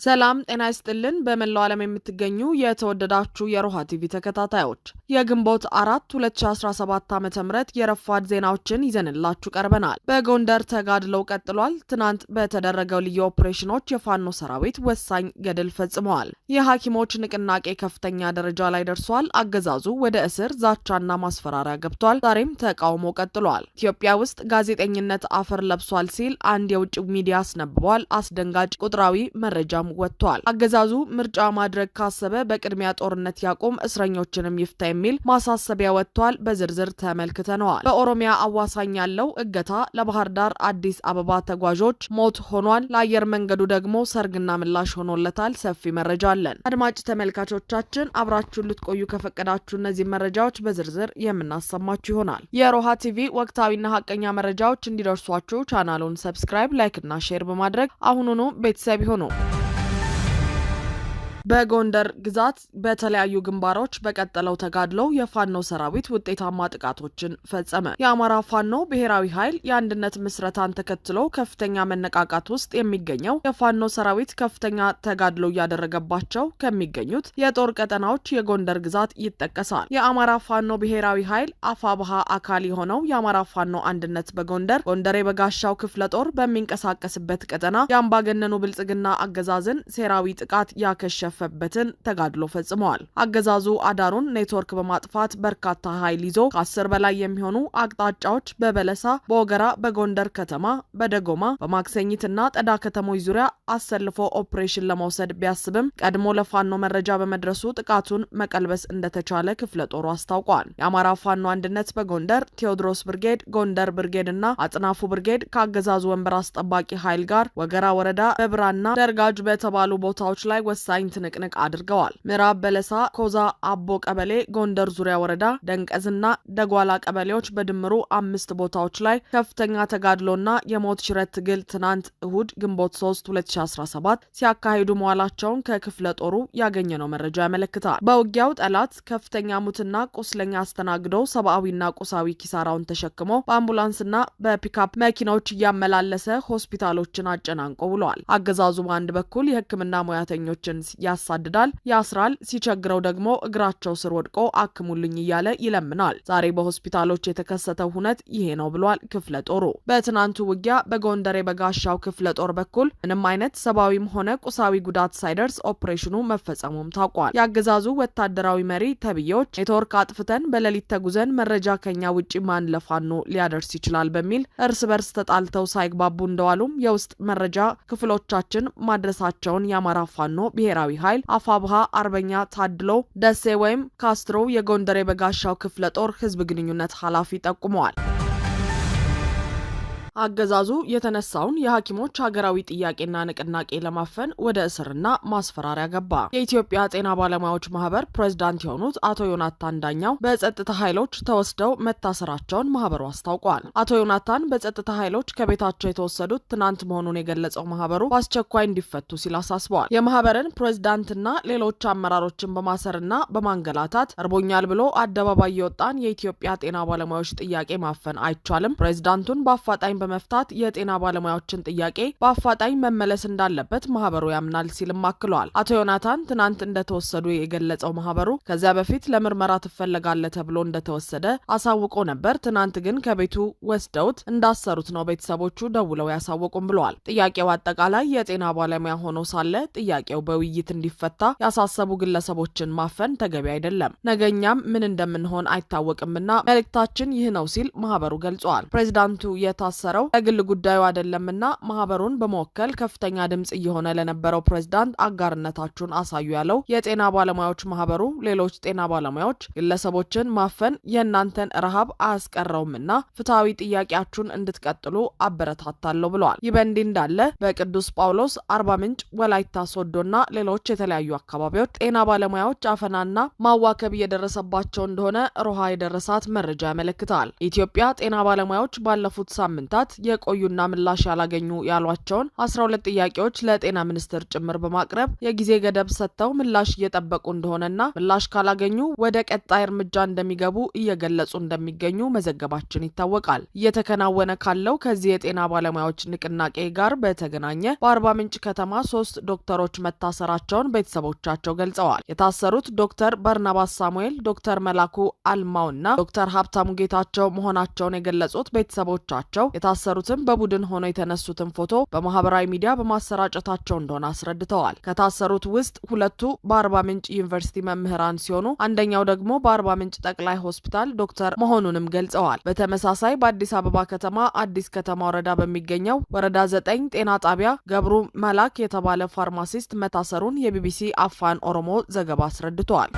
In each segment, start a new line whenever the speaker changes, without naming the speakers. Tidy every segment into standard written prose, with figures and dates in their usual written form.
ሰላም ጤና ይስጥልን። በመላው ዓለም የምትገኙ የተወደዳችሁ የሮሃ ቲቪ ተከታታዮች፣ የግንቦት 4 2017 ዓ ም የረፋድ ዜናዎችን ይዘንላችሁ ቀርበናል። በጎንደር ተጋድሎው ቀጥሏል። ትናንት በተደረገው ልዩ ኦፕሬሽኖች የፋኖ ሰራዊት ወሳኝ ገድል ፈጽመዋል። የሐኪሞች ንቅናቄ ከፍተኛ ደረጃ ላይ ደርሷል። አገዛዙ ወደ እስር፣ ዛቻና ማስፈራሪያ ገብቷል። ዛሬም ተቃውሞ ቀጥሏል። ኢትዮጵያ ውስጥ ጋዜጠኝነት አፈር ለብሷል ሲል አንድ የውጭ ሚዲያ አስነብቧል። አስደንጋጭ ቁጥራዊ መረጃም ወጥቷል። አገዛዙ ምርጫ ማድረግ ካሰበ በቅድሚያ ጦርነት ያቁም፣ እስረኞችንም ይፍታ የሚል ማሳሰቢያ ወጥቷል። በዝርዝር ተመልክተነዋል። በኦሮሚያ አዋሳኝ ያለው እገታ ለባህር ዳር አዲስ አበባ ተጓዦች ሞት ሆኗል። ለአየር መንገዱ ደግሞ ሰርግና ምላሽ ሆኖለታል። ሰፊ መረጃ አለን። አድማጭ ተመልካቾቻችን፣ አብራችሁን ልትቆዩ ከፈቀዳችሁ እነዚህ መረጃዎች በዝርዝር የምናሰማችሁ ይሆናል። የሮሃ ቲቪ ወቅታዊና ሀቀኛ መረጃዎች እንዲደርሷችሁ ቻናሉን subscribe፣ like እና share በማድረግ አሁኑኑ ቤተሰብ ይሁኑ። በጎንደር ግዛት በተለያዩ ግንባሮች በቀጠለው ተጋድሎ የፋኖ ሰራዊት ውጤታማ ጥቃቶችን ፈጸመ። የአማራ ፋኖ ብሔራዊ ኃይል የአንድነት ምስረታን ተከትሎ ከፍተኛ መነቃቃት ውስጥ የሚገኘው የፋኖ ሰራዊት ከፍተኛ ተጋድሎ እያደረገባቸው ከሚገኙት የጦር ቀጠናዎች የጎንደር ግዛት ይጠቀሳል። የአማራ ፋኖ ብሔራዊ ኃይል አፋብሃ አካል የሆነው የአማራ ፋኖ አንድነት በጎንደር ጎንደር የበጋሻው ክፍለ ጦር በሚንቀሳቀስበት ቀጠና የአምባገነኑ ብልጽግና አገዛዝን ሴራዊ ጥቃት ያከሸፈበትን ተጋድሎ ፈጽመዋል። አገዛዙ አዳሩን ኔትወርክ በማጥፋት በርካታ ኃይል ይዞ ከ10 በላይ የሚሆኑ አቅጣጫዎች በበለሳ፣ በወገራ፣ በጎንደር ከተማ፣ በደጎማ፣ በማክሰኝትና ጠዳ ከተሞች ዙሪያ አሰልፎ ኦፕሬሽን ለመውሰድ ቢያስብም ቀድሞ ለፋኖ መረጃ በመድረሱ ጥቃቱን መቀልበስ እንደተቻለ ክፍለ ጦሩ አስታውቋል። የአማራ ፋኖ አንድነት በጎንደር ቴዎድሮስ ብርጌድ፣ ጎንደር ብርጌድ እና አጽናፉ ብርጌድ ከአገዛዙ ወንበር አስጠባቂ ኃይል ጋር ወገራ ወረዳ በብራና ደርጋጅ በተባሉ ቦታዎች ላይ ወሳኝ ትንቅንቅ አድርገዋል። ምዕራብ በለሳ ኮዛ አቦ ቀበሌ፣ ጎንደር ዙሪያ ወረዳ ደንቀዝና ደጓላ ቀበሌዎች በድምሩ 5 ቦታዎች ላይ ከፍተኛ ተጋድሎና የሞት ሽረት ትግል ትናንት እሁድ ግንቦት 3 2017 ሲያካሂዱ መዋላቸውን ከክፍለ ጦሩ ያገኘነው መረጃ ያመለክታል። በውጊያው ጠላት ከፍተኛ ሙትና ቁስለኛ አስተናግዶ ሰብአዊና ቁሳዊ ኪሳራውን ተሸክሞ በአምቡላንስና በፒካፕ መኪናዎች እያመላለሰ ሆስፒታሎችን አጨናንቆ ውለዋል። አገዛዙ በአንድ በኩል የሕክምና ሙያተኞችን ያሳድዳል፣ ያስራል። ሲቸግረው ደግሞ እግራቸው ስር ወድቆ አክሙልኝ እያለ ይለምናል። ዛሬ በሆስፒታሎች የተከሰተው ሁነት ይሄ ነው ብሏል ክፍለ ጦሩ። በትናንቱ ውጊያ በጎንደር የበጋሻው ክፍለ ጦር በኩል ምንም አይነት ሰብአዊም ሆነ ቁሳዊ ጉዳት ሳይደርስ ኦፕሬሽኑ መፈጸሙም ታውቋል። የአገዛዙ ወታደራዊ መሪ ተብዬዎች ኔትወርክ አጥፍተን በሌሊት ተጉዘን መረጃ ከኛ ውጪ ማን ለፋኖ ሊያደርስ ይችላል በሚል እርስ በርስ ተጣልተው ሳይግባቡ እንደዋሉም የውስጥ መረጃ ክፍሎቻችን ማድረሳቸውን የአማራ ፋኖ ብሔራዊ ኃይል አፋብሃ አርበኛ ታድሎ ደሴ ወይም ካስትሮ የጎንደር የበጋሻው ክፍለ ጦር ህዝብ ግንኙነት ኃላፊ ጠቁመዋል። አገዛዙ የተነሳውን የሐኪሞች ሀገራዊ ጥያቄና ንቅናቄ ለማፈን ወደ እስርና ማስፈራሪያ ገባ። የኢትዮጵያ ጤና ባለሙያዎች ማህበር ፕሬዝዳንት የሆኑት አቶ ዮናታን ዳኛው በጸጥታ ኃይሎች ተወስደው መታሰራቸውን ማህበሩ አስታውቋል። አቶ ዮናታን በጸጥታ ኃይሎች ከቤታቸው የተወሰዱት ትናንት መሆኑን የገለጸው ማህበሩ በአስቸኳይ እንዲፈቱ ሲል አሳስበዋል። የማህበርን ፕሬዝዳንትና ሌሎች አመራሮችን በማሰርና በማንገላታት እርቦኛል ብሎ አደባባይ የወጣን የኢትዮጵያ ጤና ባለሙያዎች ጥያቄ ማፈን አይቻልም፣ ፕሬዝዳንቱን በአፋጣኝ በመፍታት የጤና ባለሙያዎችን ጥያቄ በአፋጣኝ መመለስ እንዳለበት ማህበሩ ያምናል ሲልም አክለዋል። አቶ ዮናታን ትናንት እንደተወሰዱ የገለጸው ማህበሩ ከዚያ በፊት ለምርመራ ትፈለጋለህ ተብሎ እንደተወሰደ አሳውቆ ነበር። ትናንት ግን ከቤቱ ወስደውት እንዳሰሩት ነው ቤተሰቦቹ ደውለው ያሳወቁም ብለዋል። ጥያቄው አጠቃላይ የጤና ባለሙያ ሆኖ ሳለ ጥያቄው በውይይት እንዲፈታ ያሳሰቡ ግለሰቦችን ማፈን ተገቢ አይደለም። ነገኛም ምን እንደምንሆን አይታወቅምና መልእክታችን ይህ ነው ሲል ማህበሩ ገልጿል። ፕሬዚዳንቱ የታሰረው ለግል ጉዳዩ አይደለምና ማህበሩን በመወከል ከፍተኛ ድምጽ እየሆነ ለነበረው ፕሬዝዳንት አጋርነታችሁን አሳዩ ያለው የጤና ባለሙያዎች ማህበሩ ሌሎች ጤና ባለሙያዎች ግለሰቦችን ማፈን የእናንተን ረሃብ አያስቀረውምና ፍትሐዊ ጥያቄያችሁን እንድትቀጥሉ አበረታታለሁ ብለዋል። ይህ በእንዲህ እንዳለ በቅዱስ ጳውሎስ፣ አርባ ምንጭ፣ ወላይታ ሶዶና ሌሎች የተለያዩ አካባቢዎች ጤና ባለሙያዎች አፈናና ማዋከብ እየደረሰባቸው እንደሆነ ሮሃ የደረሳት መረጃ ያመለክታል። የኢትዮጵያ ጤና ባለሙያዎች ባለፉት ሳምንታት ዓመታት የቆዩና ምላሽ ያላገኙ ያሏቸውን 12 ጥያቄዎች ለጤና ሚኒስቴር ጭምር በማቅረብ የጊዜ ገደብ ሰጥተው ምላሽ እየጠበቁ እንደሆነና ምላሽ ካላገኙ ወደ ቀጣይ እርምጃ እንደሚገቡ እየገለጹ እንደሚገኙ መዘገባችን ይታወቃል። እየተከናወነ ካለው ከዚህ የጤና ባለሙያዎች ንቅናቄ ጋር በተገናኘ በአርባ ምንጭ ከተማ 3 ዶክተሮች መታሰራቸውን ቤተሰቦቻቸው ገልጸዋል። የታሰሩት ዶክተር በርናባስ ሳሙኤል፣ ዶክተር መላኩ አልማውና ዶክተር ሀብታሙ ጌታቸው መሆናቸውን የገለጹት ቤተሰቦቻቸው የታሰሩትም በቡድን ሆነው የተነሱትን ፎቶ በማህበራዊ ሚዲያ በማሰራጨታቸው እንደሆነ አስረድተዋል። ከታሰሩት ውስጥ 2ቱ በአርባ ምንጭ ዩኒቨርሲቲ መምህራን ሲሆኑ አንደኛው ደግሞ በአርባ ምንጭ ጠቅላይ ሆስፒታል ዶክተር መሆኑንም ገልጸዋል። በተመሳሳይ በአዲስ አበባ ከተማ አዲስ ከተማ ወረዳ በሚገኘው ወረዳ 9 ጤና ጣቢያ ገብሩ መላክ የተባለ ፋርማሲስት መታሰሩን የቢቢሲ አፋን ኦሮሞ ዘገባ አስረድቷል።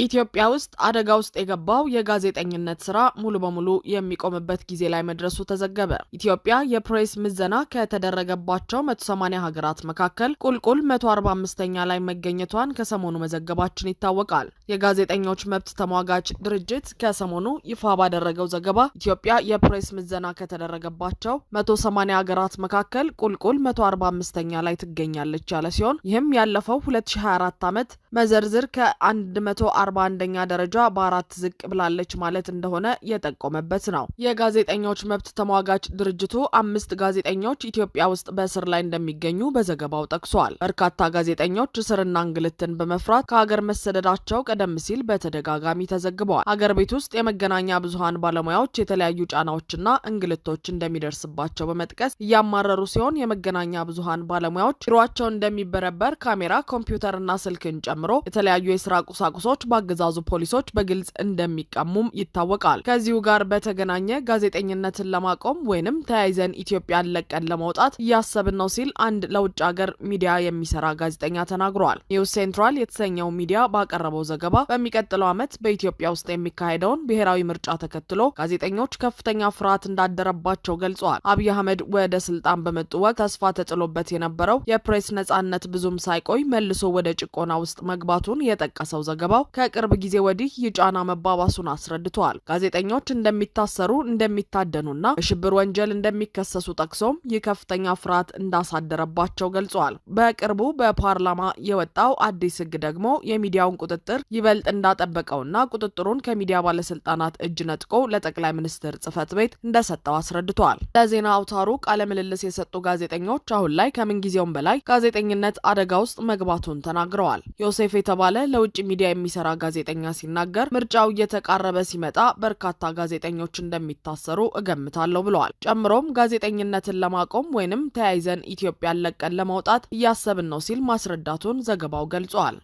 ኢትዮጵያ ውስጥ አደጋ ውስጥ የገባው የጋዜጠኝነት ስራ ሙሉ በሙሉ የሚቆምበት ጊዜ ላይ መድረሱ ተዘገበ። ኢትዮጵያ የፕሬስ ምዘና ከተደረገባቸው 180 ሀገራት መካከል ቁልቁል 145ኛ ላይ መገኘቷን ከሰሞኑ መዘገባችን ይታወቃል። የጋዜጠኞች መብት ተሟጋች ድርጅት ከሰሞኑ ይፋ ባደረገው ዘገባ ኢትዮጵያ የፕሬስ ምዘና ከተደረገባቸው 180 ሀገራት መካከል ቁልቁል 145ኛ ላይ ትገኛለች ያለ ሲሆን ይህም ያለፈው 2024 ዓመት መዘርዝር ከ141ኛ ደረጃ በ4 ዝቅ ብላለች ማለት እንደሆነ የጠቆመበት ነው። የጋዜጠኞች መብት ተሟጋች ድርጅቱ 5 ጋዜጠኞች ኢትዮጵያ ውስጥ በእስር ላይ እንደሚገኙ በዘገባው ጠቅሷል። በርካታ ጋዜጠኞች እስርና እንግልትን በመፍራት ከሀገር መሰደዳቸው ቀደም ሲል በተደጋጋሚ ተዘግበዋል። ሀገር ቤት ውስጥ የመገናኛ ብዙሃን ባለሙያዎች የተለያዩ ጫናዎችና እንግልቶች እንደሚደርስባቸው በመጥቀስ እያማረሩ ሲሆን የመገናኛ ብዙሃን ባለሙያዎች ቢሮአቸው እንደሚበረበር ካሜራ፣ ኮምፒውተርና ስልክን ጨምሮ የተለያዩ የስራ ቁሳቁሶች በአገዛዙ ፖሊሶች በግልጽ እንደሚቀሙም ይታወቃል። ከዚሁ ጋር በተገናኘ ጋዜጠኝነትን ለማቆም ወይንም ተያይዘን ኢትዮጵያን ለቀን ለመውጣት እያሰብን ነው ሲል አንድ ለውጭ ሀገር ሚዲያ የሚሰራ ጋዜጠኛ ተናግሯል። ኒውስ ሴንትራል የተሰኘው ሚዲያ ባቀረበው ዘገባ በሚቀጥለው ዓመት በኢትዮጵያ ውስጥ የሚካሄደውን ብሔራዊ ምርጫ ተከትሎ ጋዜጠኞች ከፍተኛ ፍርሃት እንዳደረባቸው ገልጿል። አብይ አህመድ ወደ ስልጣን በመጡ ወቅት ተስፋ ተጥሎበት የነበረው የፕሬስ ነጻነት ብዙም ሳይቆይ መልሶ ወደ ጭቆና ውስጥ መግባቱን የጠቀሰው ዘገባው ከቅርብ ጊዜ ወዲህ የጫና መባባሱን አስረድቷል። ጋዜጠኞች እንደሚታሰሩ፣ እንደሚታደኑና በሽብር ወንጀል እንደሚከሰሱ ጠቅሶም የከፍተኛ ፍርሃት እንዳሳደረባቸው ገልጿል። በቅርቡ በፓርላማ የወጣው አዲስ ሕግ ደግሞ የሚዲያውን ቁጥጥር ይበልጥ እንዳጠበቀውና ቁጥጥሩን ከሚዲያ ባለስልጣናት እጅ ነጥቆ ለጠቅላይ ሚኒስትር ጽሕፈት ቤት እንደሰጠው አስረድቷል። ለዜና አውታሩ ቃለ ምልልስ የሰጡ ጋዜጠኞች አሁን ላይ ከምን ጊዜውም በላይ ጋዜጠኝነት አደጋ ውስጥ መግባቱን ተናግረዋል። ዮሴፍ የተባለ ለውጭ ሚዲያ የሚሰራ ጋዜጠኛ ሲናገር ምርጫው እየተቃረበ ሲመጣ በርካታ ጋዜጠኞች እንደሚታሰሩ እገምታለሁ ብለዋል። ጨምሮም ጋዜጠኝነትን ለማቆም ወይንም ተያይዘን ኢትዮጵያን ለቀን ለመውጣት እያሰብን ነው ሲል ማስረዳቱን ዘገባው ገልጿል።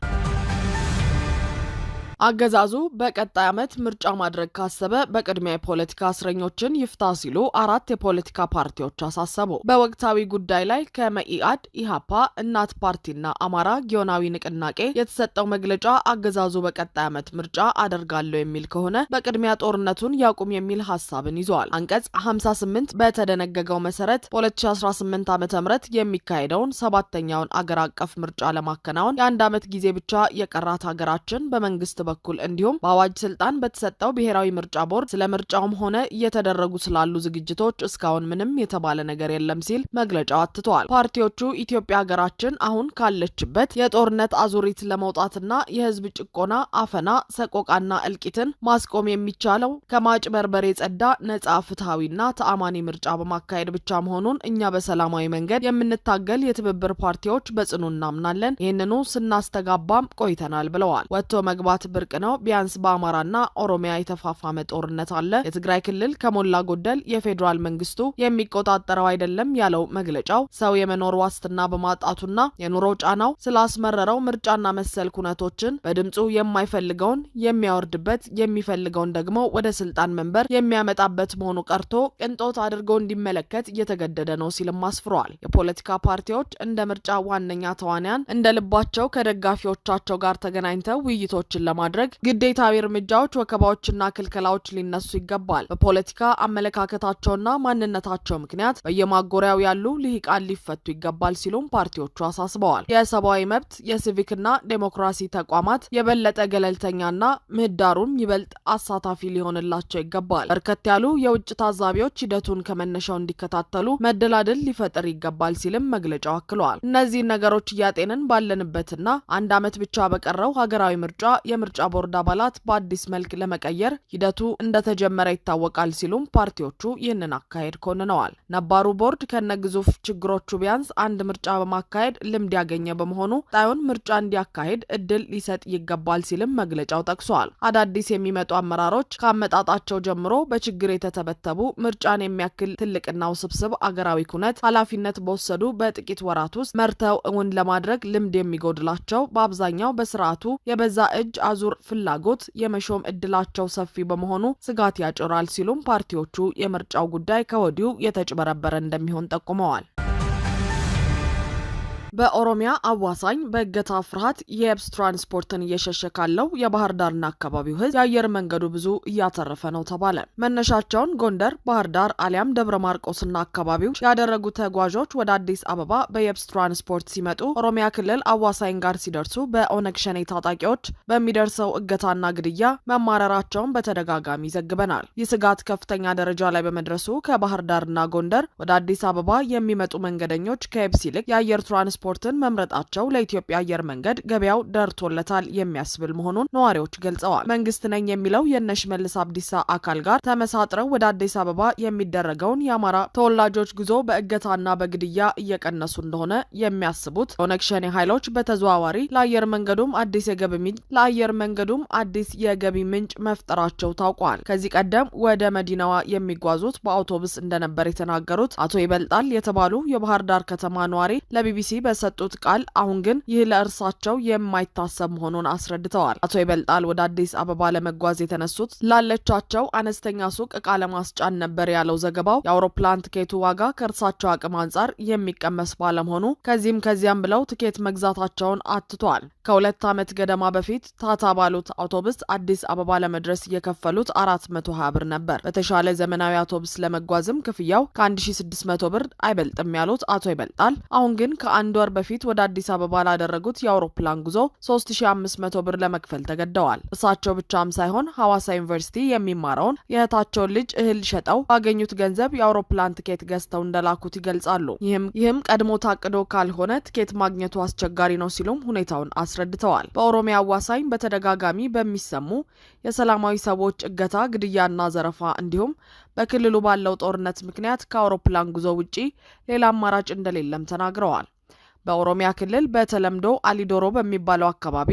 አገዛዙ በቀጣይ ዓመት ምርጫ ማድረግ ካሰበ በቅድሚያ የፖለቲካ እስረኞችን ይፍታ ሲሉ 4 የፖለቲካ ፓርቲዎች አሳሰቡ። በወቅታዊ ጉዳይ ላይ ከመኢአድ፣ ኢሃፓ፣ እናት ፓርቲና አማራ ጊዮናዊ ንቅናቄ የተሰጠው መግለጫ አገዛዙ በቀጣይ ዓመት ምርጫ አደርጋለሁ የሚል ከሆነ በቅድሚያ ጦርነቱን ያቁም የሚል ሀሳብን ይዟል። አንቀጽ 58 በተደነገገው መሰረት በ2018 ዓ.ም የሚካሄደውን 7ኛውን አገር አቀፍ ምርጫ ለማከናወን የአንድ ዓመት ጊዜ ብቻ የቀራት ሀገራችን በመንግስት በኩል እንዲሁም በአዋጅ ስልጣን በተሰጠው ብሔራዊ ምርጫ ቦርድ ስለ ምርጫውም ሆነ እየተደረጉ ስላሉ ዝግጅቶች እስካሁን ምንም የተባለ ነገር የለም ሲል መግለጫው አትቷል። ፓርቲዎቹ ኢትዮጵያ ሀገራችን አሁን ካለችበት የጦርነት አዙሪት ለመውጣትና የህዝብ ጭቆና፣ አፈና፣ ሰቆቃና እልቂትን ማስቆም የሚቻለው ከማጭበርበር የጸዳ ነጻ፣ ፍትሃዊና ተአማኒ ምርጫ በማካሄድ ብቻ መሆኑን እኛ በሰላማዊ መንገድ የምንታገል የትብብር ፓርቲዎች በጽኑ እናምናለን። ይህንኑ ስናስተጋባም ቆይተናል ብለዋል። ወጥቶ መግባት ብርቅ ነው። ቢያንስ በአማራና ኦሮሚያ የተፋፋመ ጦርነት አለ። የትግራይ ክልል ከሞላ ጎደል የፌዴራል መንግስቱ የሚቆጣጠረው አይደለም ያለው መግለጫው ሰው የመኖር ዋስትና በማጣቱና የኑሮ ጫናው ስላስመረረው ምርጫና መሰል ኩነቶችን በድምጹ የማይፈልገውን የሚያወርድበት የሚፈልገውን ደግሞ ወደ ስልጣን መንበር የሚያመጣበት መሆኑ ቀርቶ ቅንጦት አድርጎ እንዲመለከት እየተገደደ ነው ሲልም አስፍሯል። የፖለቲካ ፓርቲዎች እንደ ምርጫ ዋነኛ ተዋንያን እንደ ልባቸው ከደጋፊዎቻቸው ጋር ተገናኝተው ውይይቶችን ለማድረግ በማድረግ ግዴታዊ እርምጃዎች፣ ወከባዎችና ክልከላዎች ሊነሱ ይገባል። በፖለቲካ አመለካከታቸውና ማንነታቸው ምክንያት በየማጎሪያው ያሉ ልሂቃን ሊፈቱ ይገባል ሲሉም ፓርቲዎቹ አሳስበዋል። የሰብአዊ መብት፣ የሲቪክና ዴሞክራሲ ተቋማት የበለጠ ገለልተኛና ምህዳሩም ይበልጥ አሳታፊ ሊሆንላቸው ይገባል። በርከት ያሉ የውጭ ታዛቢዎች ሂደቱን ከመነሻው እንዲከታተሉ መደላድል ሊፈጥር ይገባል ሲልም መግለጫው አክለዋል። እነዚህን ነገሮች እያጤንን ባለንበትና አንድ ዓመት ብቻ በቀረው ሀገራዊ ምርጫ የምርጫ ቦርድ አባላት በአዲስ መልክ ለመቀየር ሂደቱ እንደተጀመረ ይታወቃል ሲሉም ፓርቲዎቹ ይህንን አካሄድ ኮንነዋል። ነባሩ ቦርድ ከነግዙፍ ችግሮቹ ቢያንስ አንድ ምርጫ በማካሄድ ልምድ ያገኘ በመሆኑ ቀጣዩን ምርጫ እንዲያካሄድ እድል ሊሰጥ ይገባል ሲልም መግለጫው ጠቅሷል። አዳዲስ የሚመጡ አመራሮች ከአመጣጣቸው ጀምሮ በችግር የተተበተቡ፣ ምርጫን የሚያክል ትልቅና ውስብስብ አገራዊ ኩነት ኃላፊነት በወሰዱ በጥቂት ወራት ውስጥ መርተው እውን ለማድረግ ልምድ የሚጎድላቸው፣ በአብዛኛው በስርዓቱ የበዛ እጅ አዙር ፍላጎት የመሾም እድላቸው ሰፊ በመሆኑ ስጋት ያጭራል ሲሉም ፓርቲዎቹ የምርጫው ጉዳይ ከወዲሁ የተጭበረበረ እንደሚሆን ጠቁመዋል። በኦሮሚያ አዋሳኝ በእገታ ፍርሃት የየብስ ትራንስፖርትን እየሸሸ ካለው የባህር ዳርና አካባቢው ሕዝብ የአየር መንገዱ ብዙ እያተረፈ ነው ተባለ። መነሻቸውን ጎንደር፣ ባህር ዳር አሊያም ደብረ ማርቆስና አካባቢው ያደረጉ ተጓዦች ወደ አዲስ አበባ በየብስ ትራንስፖርት ሲመጡ ኦሮሚያ ክልል አዋሳኝ ጋር ሲደርሱ በኦነግ ሸኔ ታጣቂዎች በሚደርሰው እገታና ግድያ መማረራቸውን በተደጋጋሚ ዘግበናል። ይህ ስጋት ከፍተኛ ደረጃ ላይ በመድረሱ ከባህር ዳርና ጎንደር ወደ አዲስ አበባ የሚመጡ መንገደኞች ከየብስ ይልቅ የአየር ትራንስፖርትን መምረጣቸው ለኢትዮጵያ አየር መንገድ ገበያው ደርቶለታል የሚያስብል መሆኑን ነዋሪዎች ገልጸዋል። መንግስት ነኝ የሚለው የእነ ሽመልስ አብዲሳ አካል ጋር ተመሳጥረው ወደ አዲስ አበባ የሚደረገውን የአማራ ተወላጆች ጉዞ በእገታና በግድያ እየቀነሱ እንደሆነ የሚያስቡት ኦነግ ሸኔ ኃይሎች በተዘዋዋሪ ለአየር መንገዱም አዲስ የገቢ ምንጭ መፍጠራቸው ታውቋል። ከዚህ ቀደም ወደ መዲናዋ የሚጓዙት በአውቶቡስ እንደነበር የተናገሩት አቶ ይበልጣል የተባሉ የባህር ዳር ከተማ ነዋሪ ለቢቢሲ በሰጡት ቃል አሁን ግን ይህ ለእርሳቸው የማይታሰብ መሆኑን አስረድተዋል። አቶ ይበልጣል ወደ አዲስ አበባ ለመጓዝ የተነሱት ላለቻቸው አነስተኛ ሱቅ እቃ ለማስጫን ነበር ያለው ዘገባው፣ የአውሮፕላን ትኬቱ ዋጋ ከእርሳቸው አቅም አንጻር የሚቀመስ ባለመሆኑ ከዚህም ከዚያም ብለው ትኬት መግዛታቸውን አትቷል። ከ2 ዓመት ገደማ በፊት ታታ ባሉት አውቶቡስ አዲስ አበባ ለመድረስ የከፈሉት 420 ብር ነበር። በተሻለ ዘመናዊ አውቶቡስ ለመጓዝም ክፍያው ከ1600 ብር አይበልጥም ያሉት አቶ ይበልጣል አሁን ግን ከአንድ ወር በፊት ወደ አዲስ አበባ ላደረጉት የአውሮፕላን ጉዞ 3500 ብር ለመክፈል ተገደዋል። እርሳቸው ብቻም ሳይሆን ሐዋሳ ዩኒቨርሲቲ የሚማረውን የእህታቸውን ልጅ እህል ሸጠው ባገኙት ገንዘብ የአውሮፕላን ትኬት ገዝተው እንደላኩት ይገልጻሉ። ይህም ቀድሞ ታቅዶ ካልሆነ ትኬት ማግኘቱ አስቸጋሪ ነው ሲሉም ሁኔታውን አስረድተዋል። በኦሮሚያ አዋሳኝ በተደጋጋሚ በሚሰሙ የሰላማዊ ሰዎች እገታ፣ ግድያና ዘረፋ እንዲሁም በክልሉ ባለው ጦርነት ምክንያት ከአውሮፕላን ጉዞ ውጪ ሌላ አማራጭ እንደሌለም ተናግረዋል። በኦሮሚያ ክልል በተለምዶ አሊዶሮ በሚባለው አካባቢ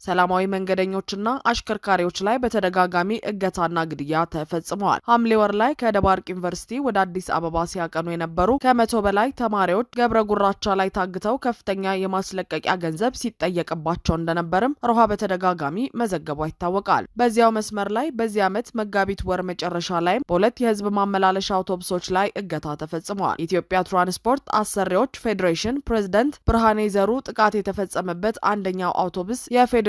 ሰላማዊ መንገደኞችና አሽከርካሪዎች ላይ በተደጋጋሚ እገታና ግድያ ተፈጽመዋል። ሐምሌ ወር ላይ ከደባርቅ ዩኒቨርሲቲ ወደ አዲስ አበባ ሲያቀኑ የነበሩ ከ100 በላይ ተማሪዎች ገብረ ጉራቻ ላይ ታግተው ከፍተኛ የማስለቀቂያ ገንዘብ ሲጠየቅባቸው እንደነበርም ሮሃ በተደጋጋሚ መዘገቧ ይታወቃል። በዚያው መስመር ላይ በዚህ ዓመት መጋቢት ወር መጨረሻ ላይ በሁለት የህዝብ ማመላለሻ አውቶቡሶች ላይ እገታ ተፈጽመዋል። የኢትዮጵያ ትራንስፖርት አሰሪዎች ፌዴሬሽን ፕሬዝደንት ብርሃኔ ዘሩ ጥቃት የተፈጸመበት አንደኛው አውቶቡስ የፌዴሬሽኑ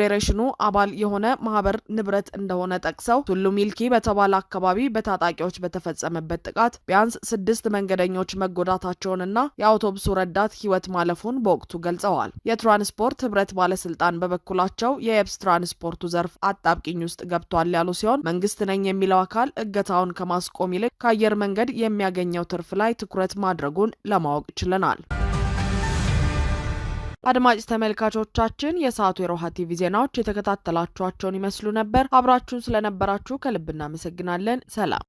አባል የሆነ ማህበር ንብረት እንደሆነ ጠቅሰው ቱሉ ሚልኪ በተባለ አካባቢ በታጣቂዎች በተፈጸመበት ጥቃት ቢያንስ 6 መንገደኞች መጎዳታቸውንና የአውቶቡሱ ረዳት ህይወት ማለፉን በወቅቱ ገልጸዋል። የትራንስፖርት ህብረት ባለስልጣን በበኩላቸው የየብስ ትራንስፖርቱ ዘርፍ አጣብቂኝ ውስጥ ገብቷል ያሉ ሲሆን መንግስት ነኝ የሚለው አካል እገታውን ከማስቆም ይልቅ ከአየር መንገድ የሚያገኘው ትርፍ ላይ ትኩረት ማድረጉን ለማወቅ ችለናል። አድማጭ ተመልካቾቻችን፣ የሰዓቱ የሮሃ ቲቪ ዜናዎች የተከታተላችኋቸውን ይመስሉ ነበር። አብራችሁን ስለነበራችሁ ከልብ እናመሰግናለን። ሰላም።